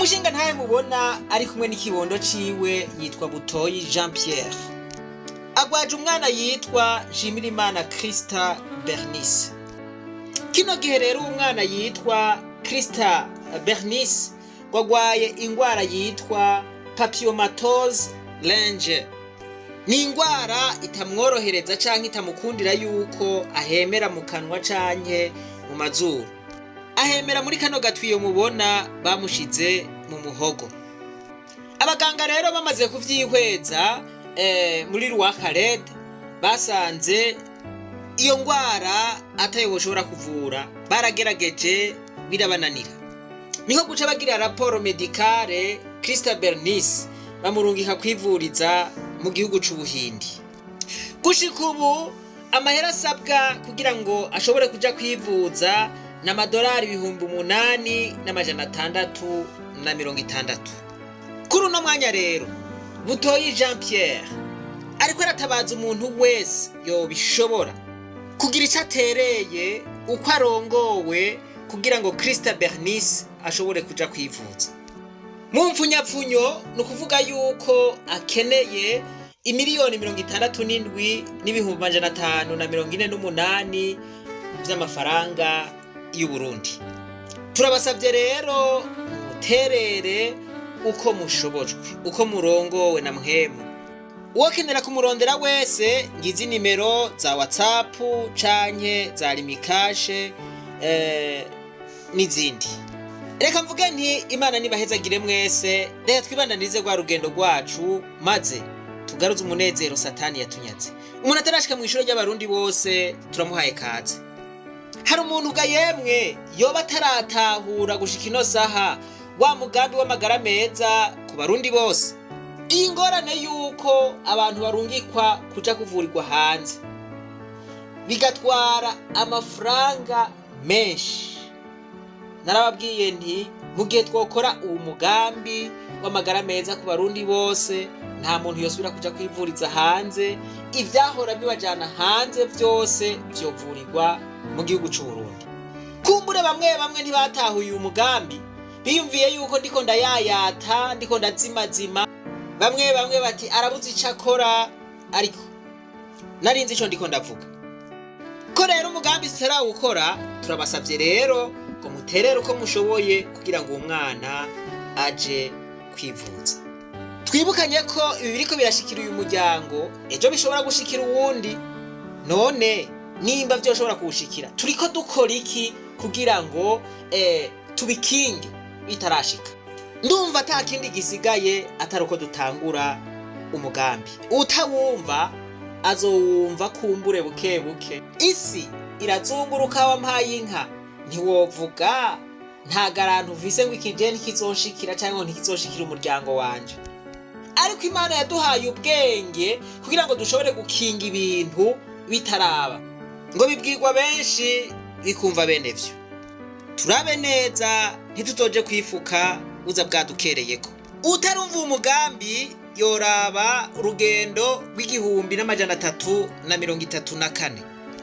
Umushinga ntawe mubona ari kumwe n'ikibondo ciwe yitwa Butoyi Jean Pierre, agwaje umwana yitwa Nshimirimana Christa Bernice. Kino gihe rero uwo mwana yitwa Christa Bernice wagwaye ingwara yitwa papillomatose laryngeale. Ni ingwara itamworohereza canke itamukundira yuko ahemera mu kanwa canke mu mazuru, ahemera muri kano gatwiyo mubona bamushize mu muhogo. Abaganga rero bamaze kuvyihweza muri Roi Khaled, basanze iyo ngwara atayo boshobora kuvura. Baragerageje birabananira, niho guca bagira rapport médicale. Christa Bernice bamurungika kwivuriza mu gihugu c'Ubuhindi. Gushika ubu amahera asabwa kugira ngo ashobore kuja kwivuza ni amadolari 8660. Kuri uno mwanya rero Butoyi Jean Pierre ariko aratabaza umuntu wese yobishobora kugira ico atereye uko arongowe kugira ngo Christa Bernice ashobore kuja kwivuza. Mu mfunyapfunyo ni ukuvuga yuko akeneye 67,548 vy'amafaranga y'u Burundi. Turabasabye rero muterere uko mushobojwe, uko murongowe na mpwemu. Uwokenera kumurondera wese, ngizi nimero za WhatsApp canke za Lumicash n'izindi. Reka mvuge nti Imana nibahezagire mwese. Reka twibandanirize rwa rugendo rwacu maze tugaruze umunezero Satani yatunyaze. Umuntu atarashika mu ishuri ry'Abarundi bose turamuhaye kaze. Hari umuntu ga yemwe yoba ataratahura gushika ino saha wa mugambi w'amagara meza ku Barundi bose? Iyi ngorane yuko abantu barungikwa kuja kuvurirwa hanze bigatwara amafaranga menshi, narababwiye nti mu gihe twokora uwo mugambi w'amagara meza ku Barundi bose, nta muntu yosubira kuja kwivuriza hanze. Ivyahora bibajana hanze vyose vyovurirwa mu gihugu c'Uburundi. Kumbure bamwe bamwe ntibatahuye uyu mugambi, biyumviye yuko ndiko ndayayata, ndiko ndazimazima. Bamwe bamwe bati arabuze ico akora, ariko narinzi ico ndiko ndavuga. Ko rero umugambi tutarawukora, turabasavye rero ngo muterere uko mushoboye kugira ngo uwo mwana aje kwivuza. Twibukanye ko ibi biriko birashikira uyu muryango, ejo bishobora gushikira uwundi. None nimba vyoshobora kuwushikira, turiko dukora iki kugira ngo tubikinge bitarashika? Ndumva ata kindi gisigaye atari uko dutangura umugambi. Utawumva azowumva kumbure buke buke. Isi irazunguruka, wampaye inka. Ntiwovuga nta garanti ufise ngo ikije ntikizonshikira cyangwa ngo ntikizoshikira umuryango wanje, ariko Imana yaduhaye ubwenge kugira ngo dushobore gukinga ibintu bitaraba. Ngo bibwirwa benshi bikumva bene vyo. Turabe neza ntituzoje kwifuka buza bwadukereyeko. Utarumva umugambi yoraba urugendo rw'igihumbi n'amajana atatu na mirongo itatu na kane.